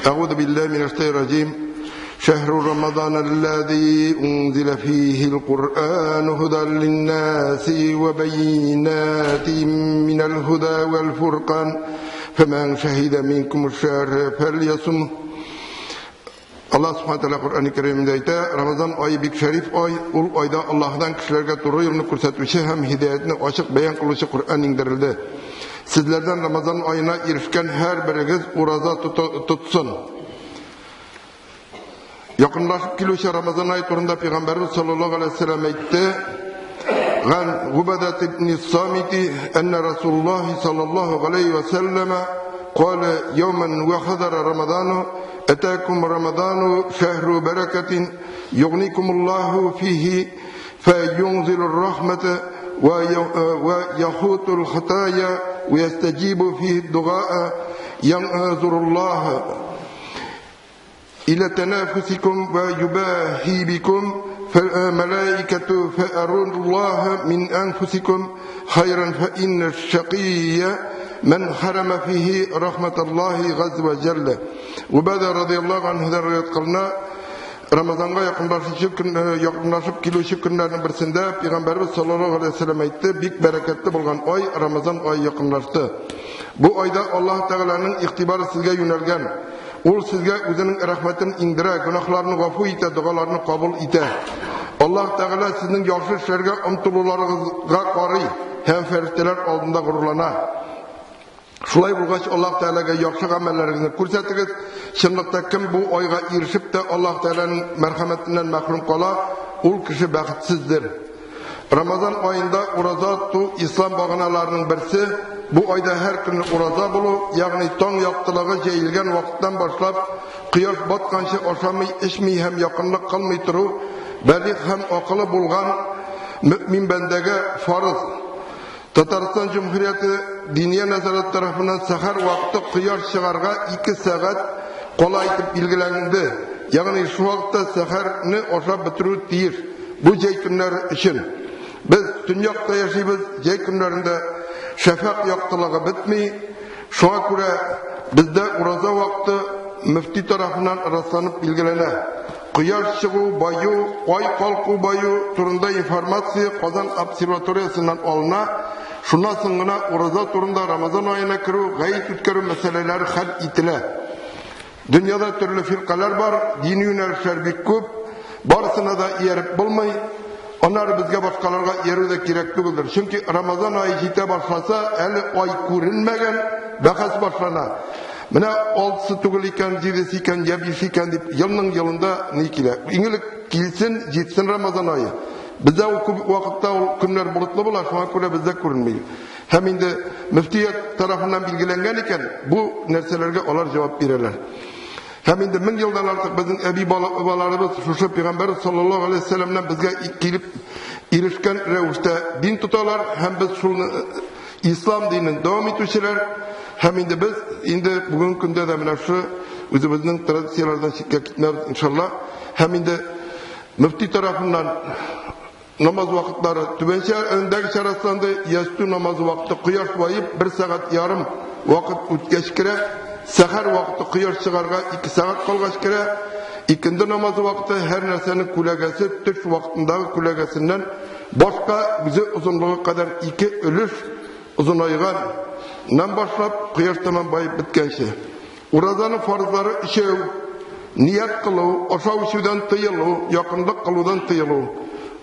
أعوذ بالله من الشيطان الرجيم. شهر رمضان الذي أنزل فيه القرآن هدى للناس وبينات من الهدى والفرقان فمن شهد منكم الشهر فليصمه. Аллаһ Субхана Тәгалә Коръән Кәримдә әйтә, Рамазан ае бик шәриф ай, ул айда Аллаһдан кешеләргә туры юлны күрсәтүче һәм һидаятне ачык бәян кылучы Коръән иңдерелде. Сезләрдән Рамазан аена ирешкән һәрберегез ураза тотсын. Якынлашып килүче Рамазан ае турында Пәйгамбәрбез саллаллаһу алейһи ва сәлләм әйтте: "Ган Губадат ибн Самити анна Расулуллаһ саллаллаһу алейһи ва сәлләм قال يوما وحضر رمضان أتاكم رمضان شهر بركة يغنيكم الله فيه فينزل الرحمة ويخوت الخطايا ويستجيب فيه الدعاء ينظر الله إلى تنافسكم ويباهي بكم فالملائكة فأرون الله من أنفسكم خيرا فإن الشقي من حرم فيه رحمة الله عز وجل. وبعد رضي الله عنه رواية قلنا Ramazanга якынлашып килүче көннәрнең берсендә Пәйгамбәрбез саллаллаһу алейһи ва сәлләм әйтте, бик бәрәкәтле булган ай Рамазан ае якынлашты. Бу айда Аллаһ Тәгаләнең игътибары сезгә юнәлгән. Ул сезгә үзенең рәхмәтен иңдерә, гөнаһларны гафу итә, догаларны кабул итә. Аллаһ Тәгалә сезнең яхшы эшләргә омтылуларыгызга карый һәм фәрештәләр алдында горурлана. Шулай булгач, Аллаһ Тәгаләгә яхшы гамәлләрегезне күрсәтегез. Чынлыкта кем бу айга ирешеп тә Аллаһ Тәгаләнең мәрхәмәтеннән мәхрүм кала, ул кеше бәхетсездер. Рамазан аенда ураза тоту ислам баганаларының берсе. Бу айда һәр көнне ураза булу, ягъни таң яктылыгы җәелгән вакыттан башлап кояш батканчы ашамый, эчми һәм якынлык кылмый тору балигъ һәм акылы булган мөэмин бәндәгә фарыз. Татарстан Җөмһүрияте Диния нәзарәте тарафыннан сәхәр вакыты кояш чыгарга 2 сәгать кала итеп билгеләнде. Ягъни шул вакытта сәхәрне ашап бетерү тиеш. Бу җәй көннәре өчен. Без төньякта яшибез, җәй көннәрендә шәфәкъ яктылыгы бетми. Шуңа күрә бездә ураза вакыты мөфти тарафыннан расланып билгеләнә. Кояш чыгу, баю, ай калку баю турында информация Казан обсерваториясеннән алына. Шуннан соң гына ураза турында Рамазан аена керү, гает үткәрү мәсьәләләре хәл ителә. Дөньяда төрле фиркаләр бар, дини юнәлешләр бик күп. Барысына да ияреп булмый. Аннары безгә башкаларга иярү дә кирәк түгелдер. Чөнки Рамазан ае җитә башласа, әле ай күренмәгән, бәхәс башлана. Менә алтысы түгел икән, җидесе икән, я биш икән дип елның елында ни килә. Иң элек килсен, җитсен Рамазан ае. Бездә ул күп вакытта ул көннәр болытлы була, шуңа күрә бездә күренми. Һәм инде мөфтият тарафыннан билгеләнгән икән, бу нәрсәләргә алар җавап бирәләр. Һәм инде мең елдан артык безнең әби бабаларыбыз шушы пәйгамбәр саллаллаһу алейһи вәсәлләмнән безгә килеп ирешкән рәвештә дин тоталар һәм без шул ислам динен дәвам итүчеләр һәм инде без инде бүгенге көндә дә менә шушы үзебезнең традицияләрдән читкә китмәбез иншалла. Һәм инде мөфти тарафыннан намаз вакытлары түбәндәгечә расланды. Ястү намазы вакыты кояш баеп 1 сәгать ярым вакыт үткәч керә. Сәхәр вакыты кояш чыгарга 2 сәгать калгач керә. Икенде намазы вакыты һәр нәрсәнең күләгәсе төш вакытындагы күләгәсеннән башка үзе озынлыгы кадәр 2 өлеш озынайган нан башлап кояш тәмам баеп беткәнче. Уразаның фарызлары өчәү: ният кылу, ашау эчүдән тыелу, якынлык кылудан тыелу.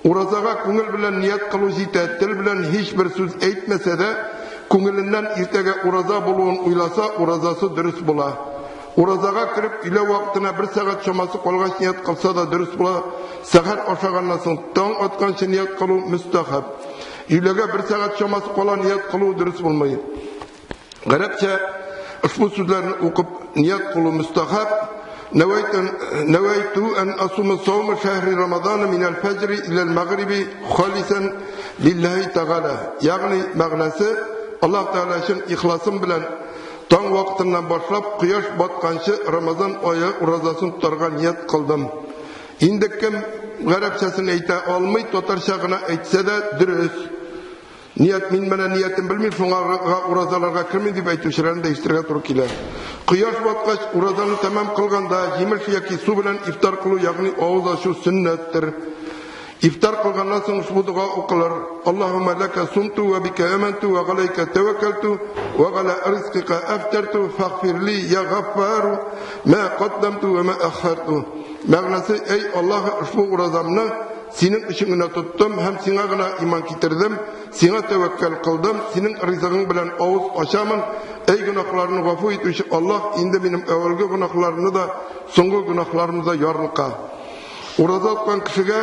Уразага күңел белән ният кылу җитә, тел белән һичбер сүз әйтмәсә дә, күңеленнән иртәгә ураза булуын уйласа, уразасы дөрес була. Уразага кереп өйлә вакытына 1 сәгать чамасы калгач ният кылса да дөрес була. Сәхәр ашаганнан соң таң атканчы ният кылу мөстәхәб. Өйләгә 1 сәгать чамасы кала ният кылу дөрес булмый. Гарәпчә ошбу сүзләрне укып ният кылу мөстәхәб. Нәвәйту ан асума саума шәһри Рамазана минәл фәҗри иләл мәгъриби халисан лиллаһи тәгалә. Ягъни мәгънәсе Аллаһ Тәгалә өчен ихласым белән таң вакытыннан башлап кояш батканчы Рамазан ае уразасын тотарга ният кылдым. Инде кем гарәпчәсен әйтә алмый, татарча гына әйтсә дә дөрес. Ният, мин менә ниятен белмим, шуңа уразаларга кермим дип әйтүчеләрне дә ишетергә туры килә. Кояш баткач, уразаны тәмам кылганда, җимеш яки су белән ифтар кылу, ягъни авыз ачу сөннәттер. Ифтар кылганнан соң ушбу дога укылыр. Аллаһумма лака сумту ва бика аманту ва галайка таваккалту ва гала ризкика афтарту фагфирли я гаффару ма каддамту ва ма аххарту. Мәгънәсе: эй Аллаһ, ушбу уразамны синең өчен генә тоттым һәм сиңа гына иман китердем, сиңа тәвәккәл кылдым, синең ризыгың белән авыз ачамын. Эй гөнаһларны гафу итүче Аллаһ, инде минем әүвәлге гөнаһларымны да, соңгы гөнаһларымны да ярлыка. Ураза тоткан кешегә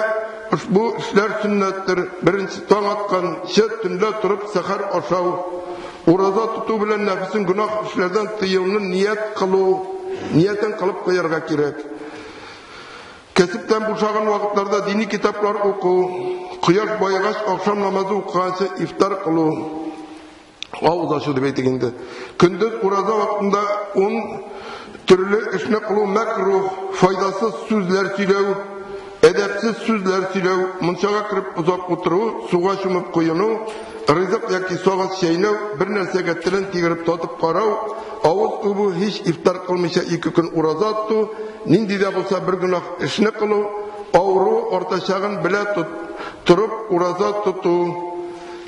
ушбу эшләр сөннәттер. Беренче, таң атканчы төнлә торып сәхәр ашау. Ураза тоту белән нәфесен гөнаһ эшләрдән тыюны ният кылу, ниятен кылып куярга кирәк. Кәсептән бушаган вакытларда дини китаплар уку, кояш баегач ахшам намазы укыганчы ифтар кылу, авыз ачу дип әйтик инде. Көндез ураза вакытында 10 төрле эшне кылу мәкрух, файдасыз сүзләр сөйләү, әдәпсез сүзләр сөйләү, мунчага кереп озак утыру, суга чумып коену, ризык яки сагыз чәйнәү, бер нәрсәгә телен тигереп татып карау, авыз үбү, һич ифтар кылмыйча 2 көн ураза тоту, нинди дә булса бер гөнаһ эшне кылу, авыру артачагын белә торып ураза тоту.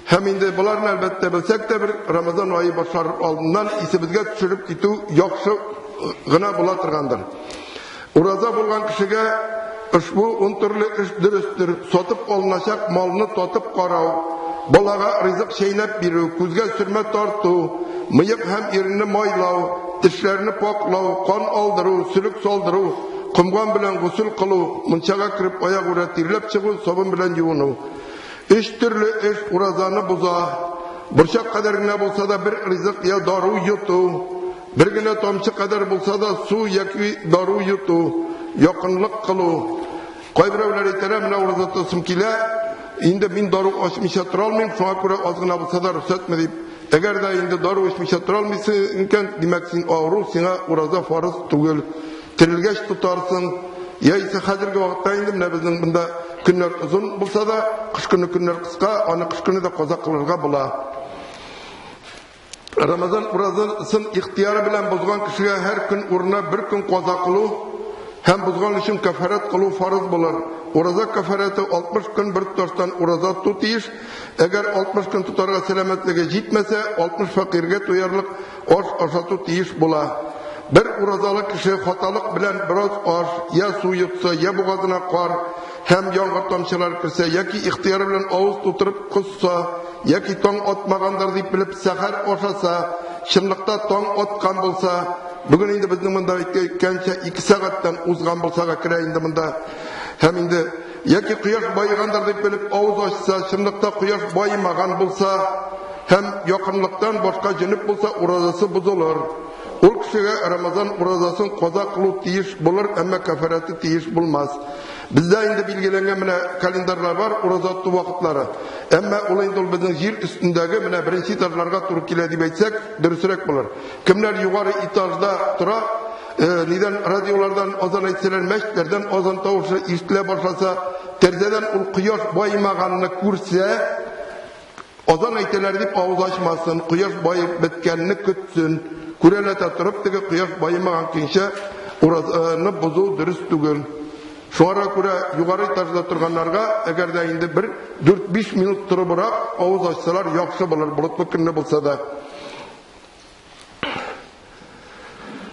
Һәм инде боларны әлбәттә белсәк тә, бер Рамазан ае башлар алдыннан исебезгә төшереп китү яхшы гына була торгандыр. Ураза булган кешегә ошбу 10 төрле эш дөрестер. Сатып алыначак малны татып карау, балага ризык чәйнәп бирү, күзгә сөрмә тарту, мыек һәм иренне майлау, тешләрне паклау, кан алдыру, сөлек салдыру, комган белән госел кылу, мунчага кереп аягүрә тирләп чыгу, сабын белән юыну. 3 төрле эш уразаны боза. Борчак кадәр генә булса да бер ризык я дару йоту, бер генә тамчы кадәр булса да су яки дару йоту, якынлык кылу. Кайберәүләр әйтәләр, менә ураза тотасым килә, инде мин дару ачмыйча тора алмыйм, шуңа күрә аз гына булса да рөхсәтме дип. Әгәр дә инде дару эчмичә тора алмыйсың икән, димәк син авыру, сиңа ураза фарыз түгел. Терелгәч тотарсың. Яисә хәзерге вакытта инде менә безнең монда көннәр озын булса да, кыш көне көннәр кыска, аны кыш көне дә каза кылырга була. Рамазан уразасын ихтияры белән бозган кешегә һәр көн урынына бер көн каза кылу һәм бозган өчен кәфарәт кылу фарыз булыр. Ураза кәфарәте 60 көн бер тоташтан ураза тоту тиеш. Әгәр 60 көн тотарга сәламәтлеге җитмәсә, 60 фәкыйрьгә туярлык аш ашату тиеш була. Бер уразалы кеше хаталык белән бераз аш, я су йотса, я бугазына кар һәм яңгыр тамчылары керсә, яки ихтияры белән авыз тутырып косса, яки таң атмагандыр дип белеп сәхәр ашаса, чынлыкта таң аткан булса, бүген инде безнең монда әйткәнчә 2 сәгатьтән узган булса керә инде монда. Һәм инде яки кояш баегандыр дип белеп авыз ачса, чынлыкта кояш баемаган булса һәм якынлыктан башка җөнеп булса, уразасы бозылыр. Ул кешегә Рамазан уразасын каза кылу тиеш булыр, әмма кәфарәте тиеш булмас. Бездә инде билгеләнгән менә календарьлар бар, ураза тоту вакытлары. Әмма ул инде ул безнең җир өстендәге менә беренче этажларга туры килә дип әйтсәк, дөресрәк булыр. Кемнәр югары этажда тора, нидән радиолардан азан әйтсәләр, мәчетләрдән азан тавышы ишетелә башласа, тәрәзәдән ул кояш баемаганны күрсә, азан әйтәләр дип авыз ачмасын, кояш баеп беткәнне көтсен. Күрәләтә торып теге кояш баемаган көенчә уразаны бозу дөрес түгел. Шуңа күрә югары этажда торганнарга, әгәр дә инде бер 4-5 минут торыбрак авыз ачсалар яхшы булыр, болытлы көнне булса да.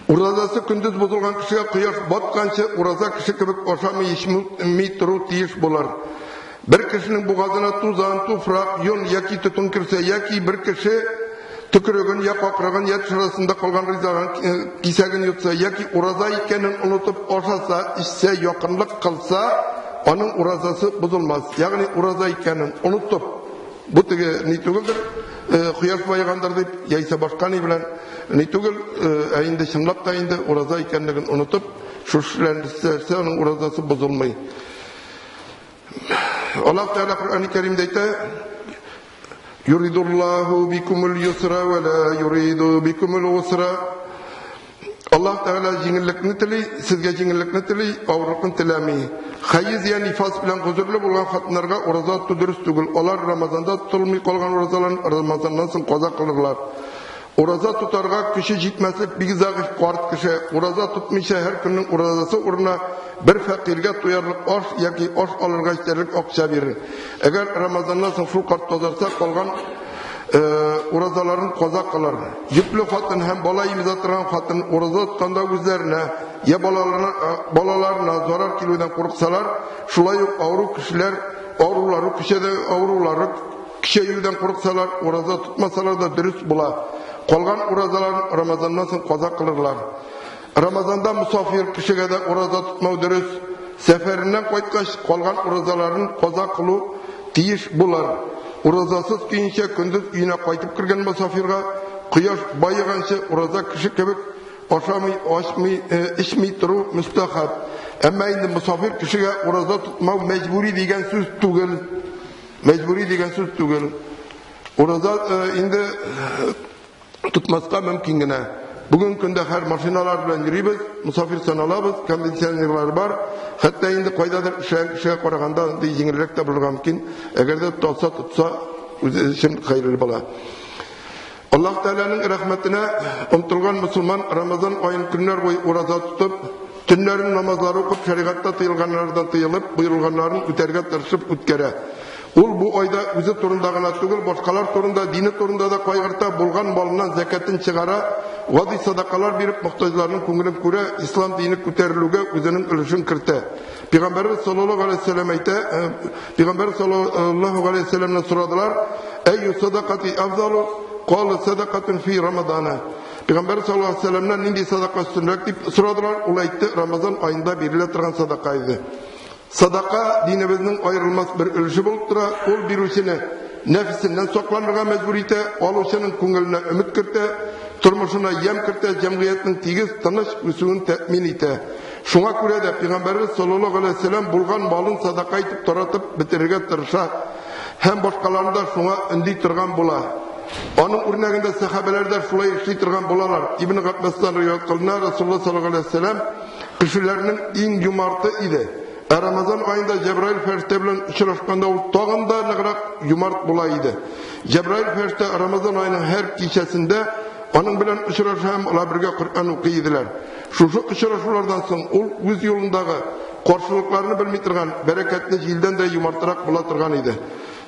Уразасы көндез бозылган кешегә кояш батканчы ураза кеше кебек ашамый, эчми тору тиеш булыр. Бер кешенең бугазына тузан, туфрак, йон яки төтен керсә, яки бер кеше төкереген я какрыгын я теш арасында калган ризыгын кисәген йотса, яки ураза икәнен онытып ашаса, эчсә, якынлык кылса, аның уразасы бозылмас. Ягъни ураза икәнен онытып, бу теге ни түгелдер, кояш баегандыр дип, яисә башка ни белән ни түгел, ә инде чынлап та инде ураза икәнлеген онытып, шушы эшләрне аның уразасы бозылмый. Аллаһ Тәгалә Коръән-и Кәримдә әйтә: Юридуллаһу бикумул юсра ва ла юриду бикумул усра. Аллаһ Тәгалә җиңеллекне тели, сезгә җиңеллекне тели, авырлыкны теләми. Хәйз я нифас белән гозерле булган хатыннарга ураза тоту дөрес түгел. Алар Рамазанда тотылмый калган уразаларын Рамазаннан соң каза кылырлар. Ураза тотарга көче җитмәслек бик зәгыйфь карт кеше ураза тотмыйча һәр көннең уразасы урынына бер фәкыйрьгә туярлык аш яки аш алырга җитәрлек акча бирер. Әгәр Рамазаннан соң шул карт тазарса, калган уразаларын каза кылыр. Йөкле хатын һәм бала имезә торган хатын ураза тотканда үзләренә я балаларына зарар килүдән курыксалар, шулай ук авыру кешеләр авырулары авырулары көчәюдән курыксалар, ураза тотмасалар да дөрес була. Калган уразаларын Рамазаннан соң каза кылырлар. Рамазанда мусафир кешегә дә ураза тотмау дөрес. Сәфәреннән кайткач, калган уразаларын каза кылу тиеш булыр. Уразасыз көенчә көндез өенә кайтып кергән мусафирга кояш баеганчы ураза кеше кебек ашамый, ачмый, эчми тору мөстәхәб. Әмма инде мусафир кешегә ураза тотмау мәҗбүри дигән сүз түгел. Мәҗбүри дигән сүз түгел. Ураза инде тотмаска мөмкин генә. Бүген көндә һәр машиналар белән йөрибез, мусафир саналабыз, кондиционерлар бар. Хәтта инде кайдадыр эшләгән кешегә караганда җиңелрәк тә булырга мөмкин. Әгәр дә тотса, тотса, үзе өчен хәерле була. Аллаһ Тәгаләнең рәхмәтенә омтылган мусульман Рамазан аен көннәр буе ураза тотып, төннәрен намазлар укып, шәригатьтә тыелганнардан тыелып, боерылганнарын үтәргә тырышып үткәрә. Ул бу айда үзе турында гына түгел, башкалар турында, дине турында да кайгырта, булган малыннан зәкәтен чыгара, гади садакалар биреп, мохтаҗларның күңелен күрә, ислам дине күтәрелүгә үзенең өлешен кертә. Пәйгамбәрбез саллаллаһу алейһи вәсәлләм әйтә, Пәйгамбәр саллаллаһу алейһи вәсәлләмнән сорадылар: "Әйю садакати афзалу?" Кала садакатун фи Рамазана. Пәйгамбәр саллаллаһу алейһи вәсәлләмнән нинди садака өстенрәк дип сорадылар, ул әйтте: "Рамазан аенда бирелә торган садака иде." Садака динебезнең аерылмас бер өлеше булып тора. Ул бирүчене нәфесеннән сакланырга мәҗбүр итә, алучының күңеленә өмет кертә, тормышына ямь кертә, җәмгыятьнең тигез, тыныч үсүен тәэмин итә. Шуңа күрә дә Пәйгамбәрбез саллаллаһу алейһи вәсәлләм булган малын садака итеп таратып бетерергә тырыша һәм башкаларны да шуңа өнди торган була. Аның үрнәгендә сәхабәләр дә шулай эшли торган булалар. Ибн Габбастан риваять кылына, Расулуллаһ саллаллаһу алейһи вәсәлләм кешеләрнең иң юмарты иде. Ә Рамазан аенда Җәбраил фәрештә белән очрашканда ул тагын да ныграк юмарт була иде. Җәбраил фәрештә Рамазан аеның һәр кичәсендә аның белән очраша һәм алар бергә Коръән укый иделәр. Шушы очрашулардан соң ул үз юлындагы каршылыкларны белми торган, бәрәкәтле җилдән дә юмартрак була торган иде.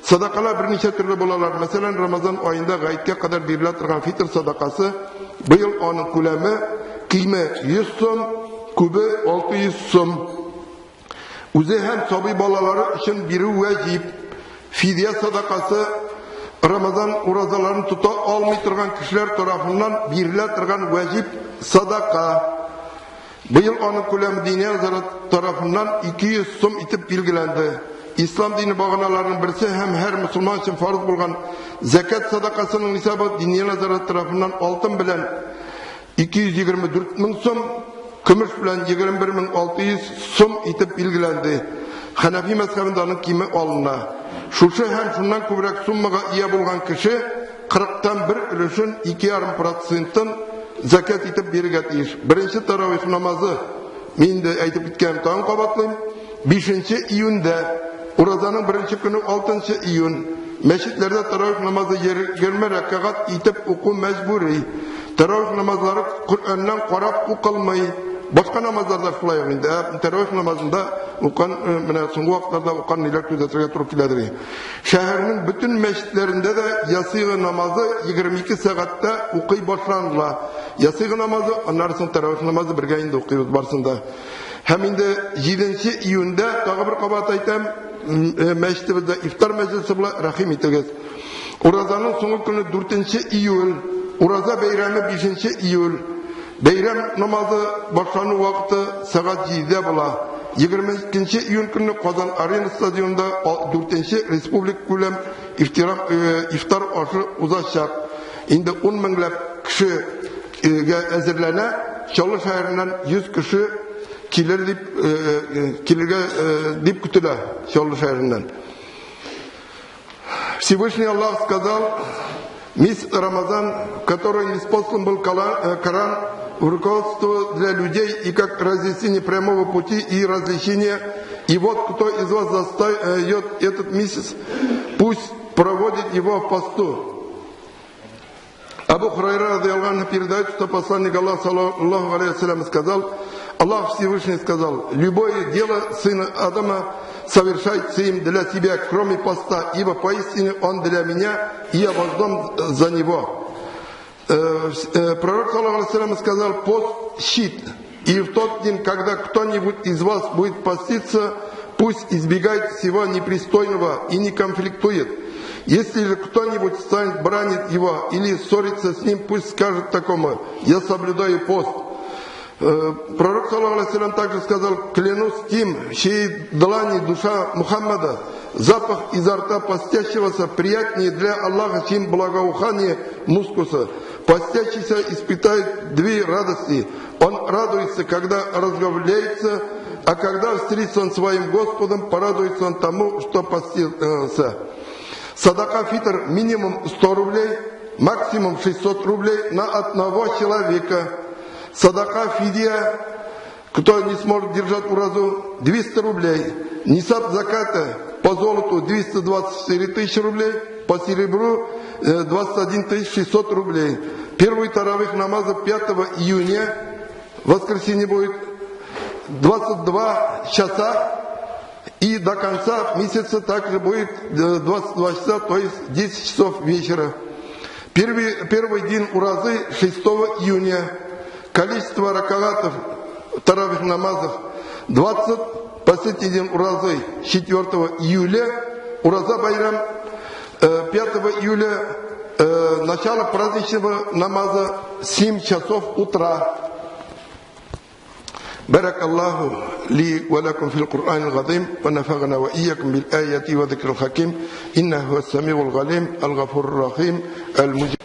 Садакалар берничә төрле булалар. Мәсәлән, Рамазан аенда гаеткә кадәр бирелә торган фитр садакасы быел аның күләме киме 100 сум, күбе 600 сум. Үзе һәм сабый балалары өчен бирү вәҗиб. Фидия садакасы Рамазан уразаларын тота алмый торган кешеләр тарафыннан бирелә торган вәҗиб садака. Быел аның күләме Диния нәзарәте тарафыннан 200 сум итеп билгеләнде. Ислам дине баганаларының берсе һәм һәр мусульман өчен фарыз булган зәкят садакасының нисабы Диния нәзарәте тарафыннан алтын белән 224 мең сум, көмеш белән 21 600 сум итеп билгеләнде. Хәнәфи мәзһәбендә аның киме алына. Шушы һәм шуннан күбрәк суммага ия булган кеше 40тан бер өлешен, 2,5 процентын зәкят итеп бирергә тиеш. Беренче таравих намазы, мин инде әйтеп киткәнем, тагын кабатлыйм. 5 июньдә, уразаның беренче көне 6 июнь. Мәчетләрдә таравих намазы 20 рәкәгать итеп уку мәҗбүри. Таравих намазлары Коръәннән карап укылмый. Башка намазларда шулай ук инде. Таравих намазында укан, менә соңгы вакытларда укан ниләр күзәтергә туры киләдер. Шәһәрнең бөтен мәчетләрендә дә ясыйгы намазы 22 сәгатьтә укый башланыла. Ясыйгы намазы, аннары соң таравих намазы бергә инде укыйбыз барсында. Һәм инде 7 июньдә тагы бер кабат әйтәм, мәчетебездә ифтар мәҗлесе була, рәхим итегез. Уразаның соңгы көне 4 июль, ураза бәйрәме 5 июль. Бәйрәм намазы башлану вакыты сәгать 7дә була. 22 июнь көнне Казан Арена стадионында 4 республика күләм ифтар ашы узачак. Инде 10 меңләп кешегә әзерләнә. Чаллы шәһәреннән 100 кеше килер дип килергә дип көтелә Чаллы шәһәреннән. Всевышний Аллах сказал: месяц Рамазан, который ниспослан был Коран, в руководство для людей и как разъяснение прямого пути и различения. И вот кто из вас застает этот месяц, пусть проводит его в посту. Абу Абу Хурайра رضي الله عنه передает, что посланник Аллаха, صلى الله عليه وسلم, сказал: Аллах Всевышний сказал: «Любое дело сына Адама совершается им для себя, кроме поста, ибо поистине он для меня, и я воздам за него». Пророк, صلى الله, сказал: «Пост – щит, и в тот день, когда кто-нибудь из вас будет поститься, пусть избегает всего непристойного и не конфликтует. Если же кто-нибудь станет бранить его или ссориться с ним, пусть скажет такому: „Я соблюдаю пост“». Пророк, صلى الله, также сказал: «Клянусь тем, в чьей длани душа Мухаммада, запах изо рта постящегося приятнее для Аллаха, чем благоухание мускуса. Постящийся испытает две радости. Он радуется, когда разговляется, а когда встретится он своим Господом, порадуется он тому, что постился». Садака фитр минимум 100 рублей, максимум 600 рублей на одного человека. Садака фидия, кто не сможет держать уразу, 200 рублей. Нисаб заката по золоту 224 тысячи рублей, по серебру 21 600 рублей. Первый таравих намаза 5 июня, воскресенье будет, 22 часа. И до конца месяца также будет 22 часа, то есть 10 часов вечера. Первый день уразы 6 июня. Количество ракагатов таравих намазов 20. Последний день уразы 4 июля. Ураза байрам 5 июля. Начало праздничного намаза 7 часов утра. بارك الله لي ولكم في القرآن العظيم ونفعنا وإياكم بالآية وذكر الحكيم، إنه هو السميع العليم الغفور الرحيم المجيب.